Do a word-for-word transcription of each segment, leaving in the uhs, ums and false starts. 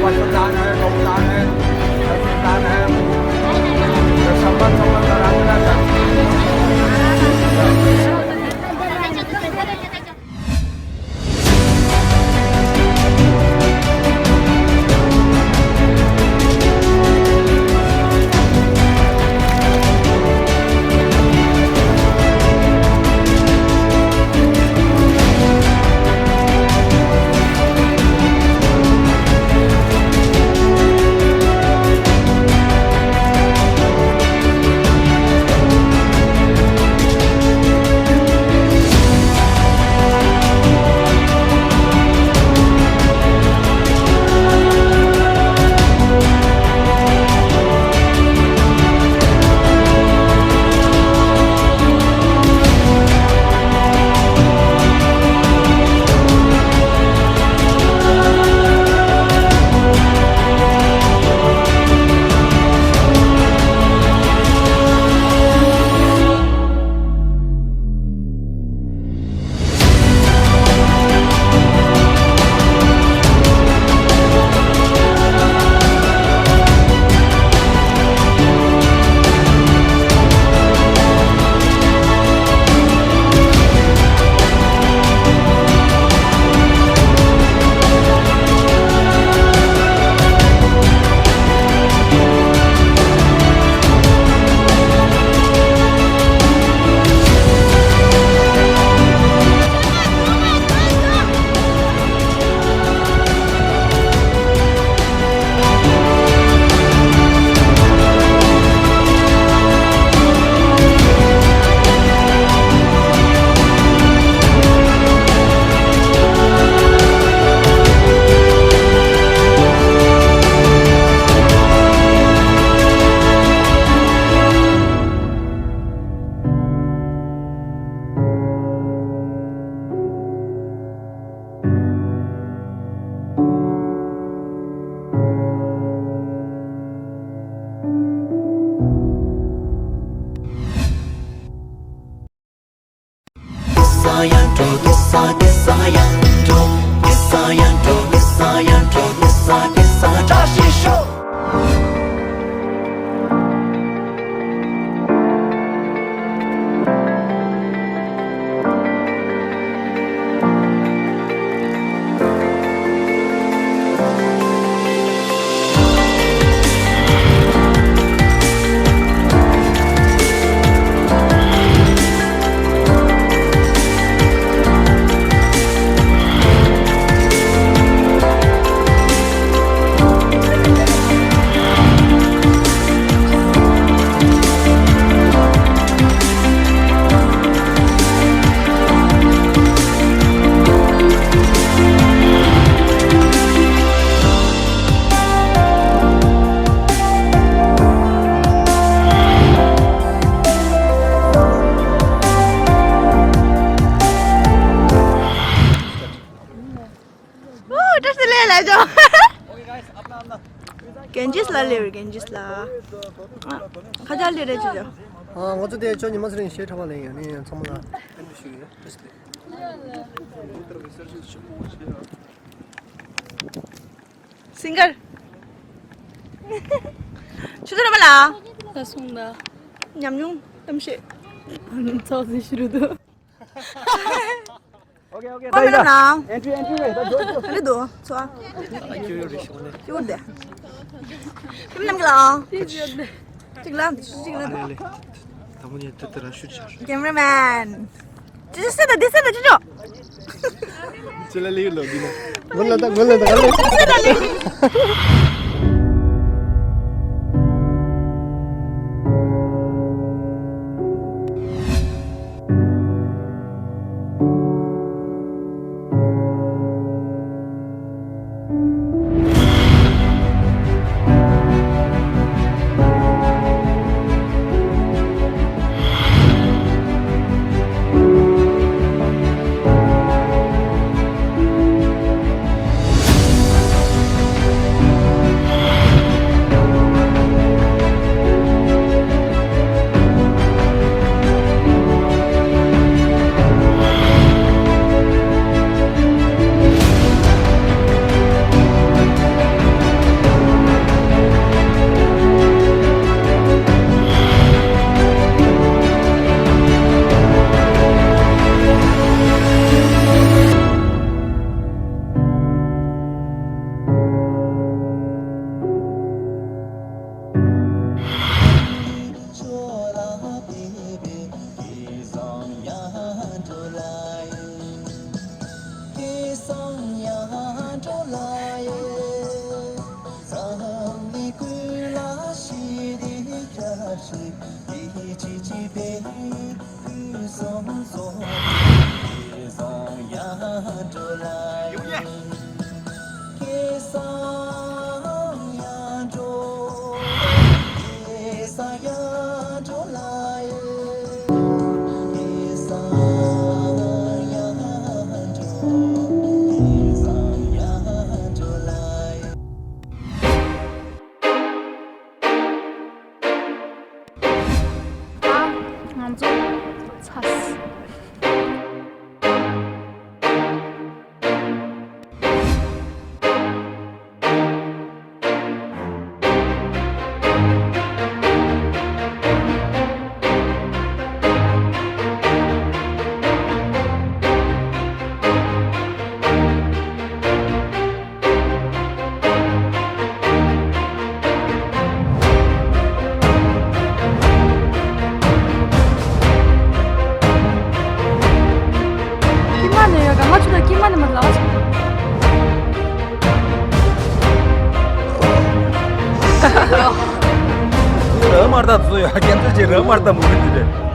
वस्त्रदान है, बहुदान है, दान है, संपन्न संपन्न कराने का ཨོ། བཀྲ་ཤིས་བདེ་ལེགས་ལབ་ཅོག་གན་ཇིས་ལ་སླེབས་རེད། གན་ཇིས་ལ། ཨ། ཁ་ཆག་སླེབས་རེད་ཅོ་ཅོ། ཨ། ང་ཚོ་དེ་ཅོ་ཉི་མ་ཚེ་རིང་ཞེ་དྲག་པ་ལེན་ཡོད་ནི་ཚང་མ་ལ་ཕན་ཞུ་ཡོད། བཀྲ་ཤིས་བདེ་ལེགས། སིང་གར། ཆུ་ཚོད་ར་མ་ལ། ད་སོང་ད། ཉམས་མྱོང་གཏམ་བཤད། ཚོགས་སུ་ཞུ་རུ་འདུག་ཨོ་ཁེ། ཨོ་ཁེ། ད་ཡིན་ད། ཨེན་ཊི་རི། ཨེན་ཊི་རི་རེད། ད་འགྲོ་འགྲོ། ཨ་ནི་འདུག་ཚོ། ཨ། ཁྱོད་ཡོད་རེད། ཤོག་ནས། ཁྱོད་འདི། ཁྱོད་རྣམས་ཀྱི་ལ། ཅིག་ལ་འདི་ཅིག་ལ་འདི། ད་མོ་ཉིད་དེ་ལྟར་ཤུ་ཆ། ཀེམ་ར་མན། ཅི་ཟེར་ད་འདི་ཟེར་ད་ཅི་ཅོ། ཅི་ལ་ལི་ལོ་འདི་ན། ངོ་ལ་ད་ངོ་ལ་ད་ངོ་ལ་ད། ཅི་ཟེར་ད་ལི། ང་ཚོ་ཚ། ཀི་མ་ནས་ཡོད་ག་ང་ཚོ་ལ་ཀི་མ་ནས་མ་ལ་བ་ཆེ། ར་མར་ད་ཚོ་ཡ་རྒན་ཚོ་ཆེ་ར་མར་ད་མུ་གི་དེ་རེད།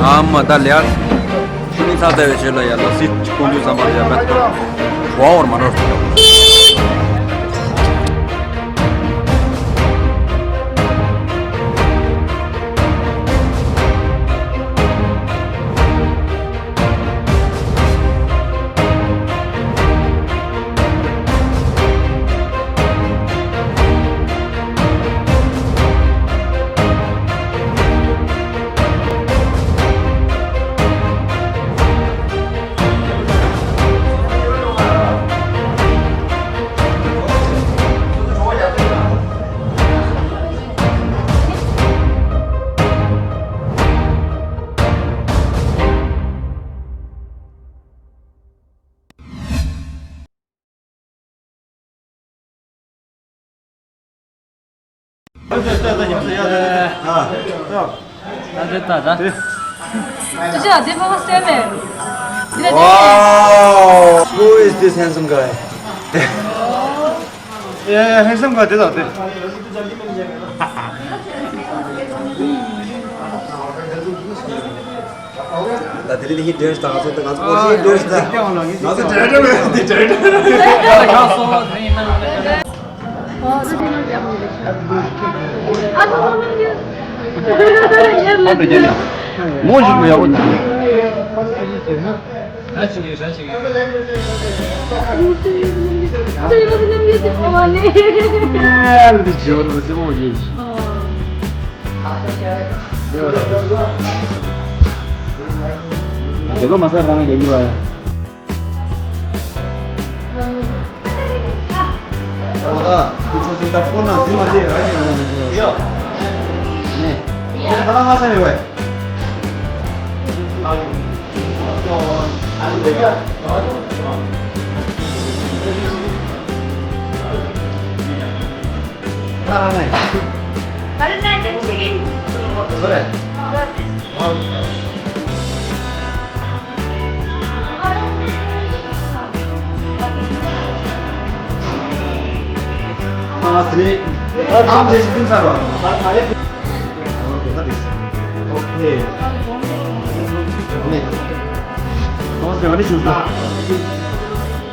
ཨ་མ་ད་ལེ་ཨར། ཤུ་ནི་ཚ་ཚ་བའི་ཆེད་ལ་ཡ་ལ་སི་ཁོང་ཚོའི་བསམ་པ་ཡ་བ་བ་བར་མ་ནོར། Wow, who is this handsome guy? Yeah, yeah, handsome guy, this out there. ད་དེ་རིང་འདི་ཧི་ཌེ་རེ་སི་དང་ང་ཚོ་ང་ཚོ་ཨོ་ཧི་ཌེ་རེ་སི་དང་ང་ཚོ་ཌི་རེག་ཊར་མེད་འདི་ཌི་རེག་ཊར་ངོ་ཞིག་མ་ཡག་པོ་འདུག་དེ་ག་མ་ས་རང་ཡིན་པ།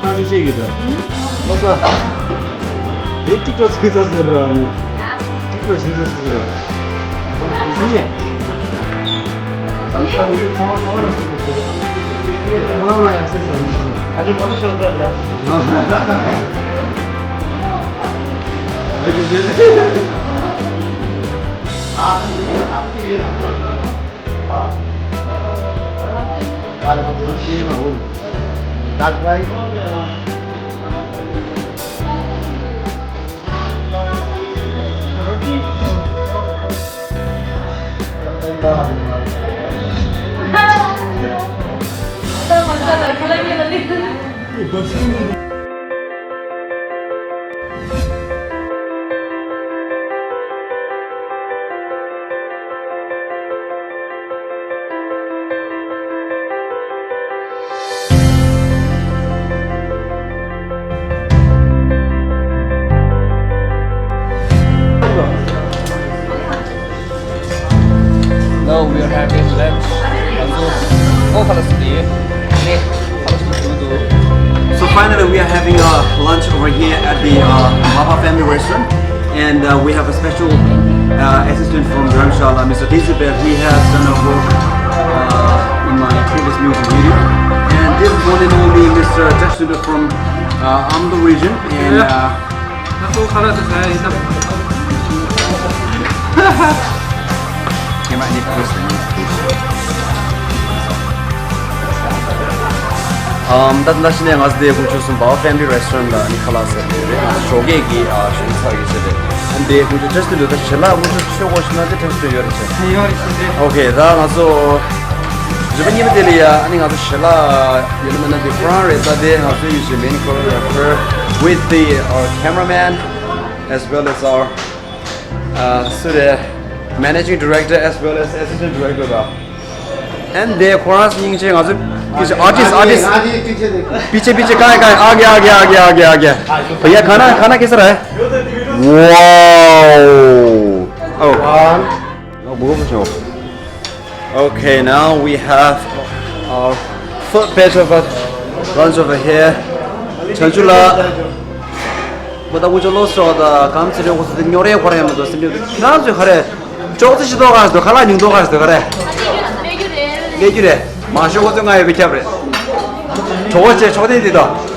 ཁ་ཤས་ཤིག་གིས་ད། ལོ་ས། དེ་ཊིག་ཊོག་བཟོས་ས་ཟེར་ར། ཊིག་ཊོག་བཟོས་ས་ཟེར་ར། ཟིན་ནས། ཨ་ལེ་མོ་ལ་ཤོག་ད་ལ། Now we are having lunch. Also, oh, hello, Sri. Hey, hello, Sri. So Finally, we are having a lunch over here at the uh, Baba Family Restaurant, and uh, we have a special uh, assistant from Dharamshala, Mister Dizibel. He has done a work uh, in my previous music video, and this is one and only Mister Justin from uh, Amdo region, and uh, ཨམ་ད་ལྟ་ཕྱི་ནས་ང་ཚོ་དེ་དགུང་ཆུ་སུམ་པ་Family Restaurant ལ་ནི་ཁ་ལག་ཟ་རྒྱུ་རེད། ང་ཚོ་ཞོགས་ཀས་ཀྱི་ཨ་ཞོགས་ཚར་ཡོད་ཚད་རེད། ཨ་ནི་དེ་དགུང་ཆུ་ཅེས་ཏུ་འདུག་ད་ཞལ་ལག་དགུང་ཆུ་ཤོག་གོ་ཤི་ན་དེ་ཐེངས་སུ་ཡོད་རེད་ཆེ། ཡོད་རེད་ཆེ། ཨོ་ཁེ། ད་ང་ཚོ་རི་པ་ཉི་མ་དེ་ལ་ཡ་ཨ་ནི་ང་ཚོ་ཞལ་ལག་ཡོད་ན་མེད་ན་དེ་ཁོ་རང་རེད། ད་དེ་ང་ཚོ་ཡོད་ཆེ། Main choreographer with the our cameraman as well as our uh, so the managing director as well as assistant director. And they ཁོ་རང་སྙིང་རྗེ། ང་ཚོ་artist, artist. पीछे पीछे कहाँ है, कहाँ है? आगे आगे आगे आगे आगे। भैया खाना खाना कैसा रहा है? Wow. Oh. Okay, now we have our food batch of lunch over here. Chanchula. But I would also the come to the ཉོ་རེ་གོ་རེ་མ་དོ་སེམས་ཉོ་ཁྱེད་རང་ཚོས་ག་རེ་ཅོག་ཙེ་ཞིག་ཏོག་ག་ཞིག་ཏོག་ག་ལ་ཉུང་ཏོག་ག་ཞིག་ཏོག་ག་རེ་ལས་རྒྱུ་རེད། མ་ཤོག་གོ་ཚོད་ང་ཡོད་པའི་ཁྱབ་རེད། གྲོགས་པོ་ཆེ་ཕྱོགས་སྟེང་འདི་དང་།